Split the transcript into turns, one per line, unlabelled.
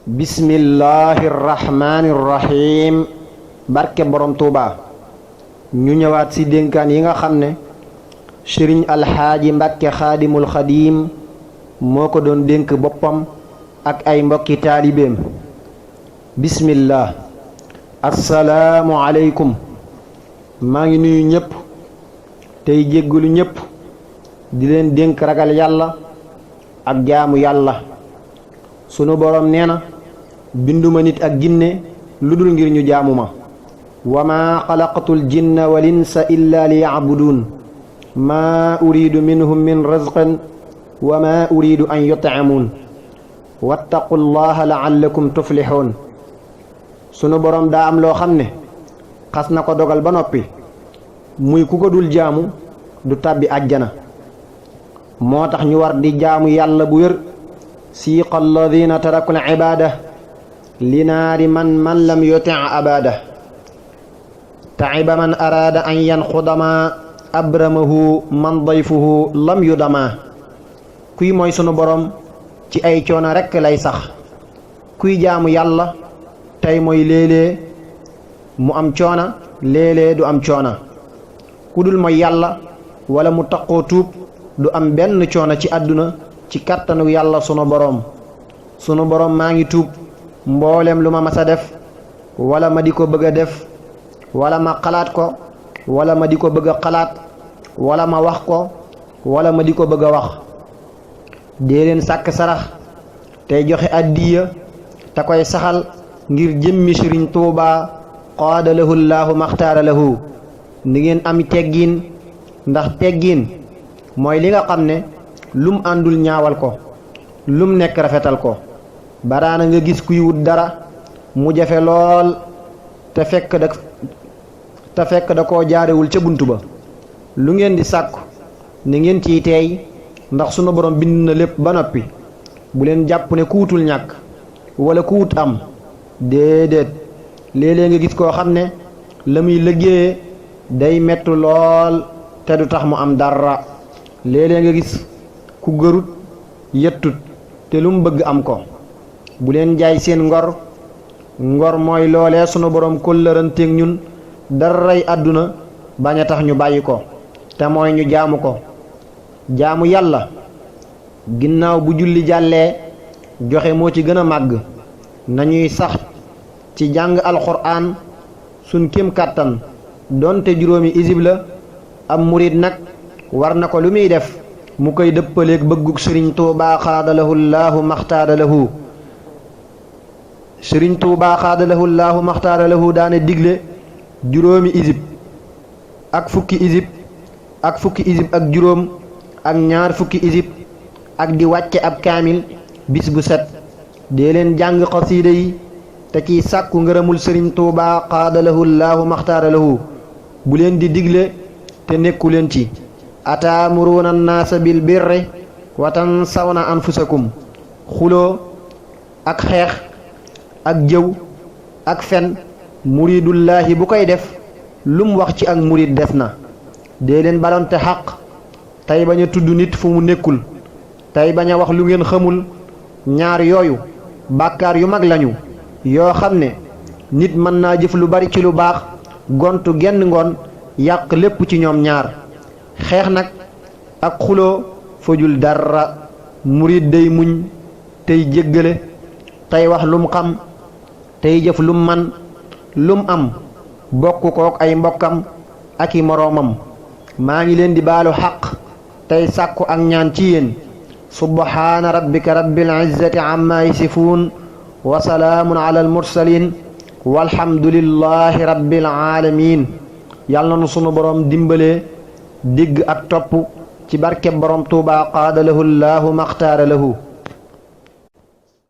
bismillahirrahmanirrahim. barke borom Tuuba. ñu ñëwaat ci dénkaan yi nga xam ne sëriñ alxaaji Mbàkke xaadimul xadiim moo ko doon dénk boppam ak ay mbokki taalibeem. bismillah. assalaamu aleykum. maa ngi nuyu ñépp tey jéggalu ñépp di leen dénk ragal yàlla ak jaamu yàlla. sunu boroom nee na binduma nit ak jinne lu dul ngir ñu jaamu ma. wa maa xalaqatul jinna wal insa illa li yacbuduun maa uridu minhum min rizqin wa maa uridu an yutcamuun wattaqu llaha laallakum tuflixuun. sunu boroom daa am loo xam ne xas na ko dogal ba noppi muy ku ko dul jaamu du tàbbi àjjana. moo tax ñu war di jaamu yàlla bu wér. siiqa alladina taraku l ibaada li naari man lam yuti abada taiba man araada an yanxudama abramahu man dayfuhu lam yudama. kuy mooy sunu borom ci ay coono rekk lay sax. kuy jaamu yàlla tey mooy léeg-léeg mu am coona léeg-léeg du am coona. ku dul mooy yàlla wala mu taqoo tuub du am benn coona ci àdduna ci kàttanu yàlla sunu boroom. sunu boroom maa ngi tuub mboolem lu ma mas a def wala ma di ko bëgg a def wala ma xalaat ko wala ma di ko bëgg a xalaat wala ma wax ko wala ma di ko bëgg a wax. dee leen sàkk sarax tey joxe addiya te koy saxal ngir jëmmi Sëriñ Tuubaa qaada lahu llaahu maxtaara lahu. ni ngeen am teggiin ndax teggiin mooy li nga xam ne lum àndul ñaawal ko lum nekk rafetal ko. baraana nga gis kuy wut dara mu jafe lool te fekk da koo jaarewul ca bunt ba. lu ngeen di sàkku ni ngeen ciy teey ndax sunu borom bind na lépp ba noppi. bu leen jàpp ne ku wutul ñàkk wala ku wut am déedéet. léeg-léeg nga gis koo xam ne la muy liggéeye day mettu lool te du tax mu am dara. léeg-léeg nga gis ku gërut yettut te lu mu bëgg am ko. bu leen jaay seen ngor. ngor mooy loolee sunu borom kóllëranteeg ñun daray àdduna bañ a tax ñu bàyyi ko te mooy ñu jaamu ko. jaamu yàlla ginnaaw bu julli jàllee joxe moo ci gën a màgg. nañuy sax ci jàng alxuraan suñ kem kàttan donte juróomi isib la. am murid nag war na ko lu muy def mu koy dëppaleeg bëggug Sëriñ Tuubaa xaadalahu llaahu maxtaara lahu. Sëriñ Tuubaa xaadalahu llaahu maxtaara lahu daane digle juróomi isib ak fukki isib ak fukki isib ak juróom ak ñaar fukki isib ak di wàcce ab kaamil bis bu set. dee leen jàng xasiida yi te ciy sàkku ngërëmul Sëriñ Tuubaa xaadalahu llaahu maxtaara lahu. bu leen di digle te nekku leen ci. ataamuruuna annaasa bil birri wa tansawna anfusakum. xuloo ak xeex ak jëw ak fen muridullaahi bu koy def lum wax ci ak murid des na. dee leen balonte xaq tey bañ a tudd nit fu mu nekkul tey bañ a wax lu ngeen xamul. ñaar yooyu bàkkaar yu mag lañu yoo xam ne nit mën naa jëf lu bari ci lu baax gontu genn ngoon yàq lépp ci ñoom ñaar. xeex nag ak xuloo fajul dara. murid day muñ tey jéggale tey wax lum xam tey jëf lum man lum am bokk kook ay mbokkam ak i moroomam. maa ngi leen di baalu xaq tey sàkku ak ñaan ci yéen. subhaana rabbika rabbil izzati amma yasifuun wa salaamun ala al mursalin walhamdulillahi rabbil aalamiin. yàlla na nu sunu boroom dimbalee digg ak topp ci barkeb borom Tuubaa qaada lahu llaahu maxtaara lahu.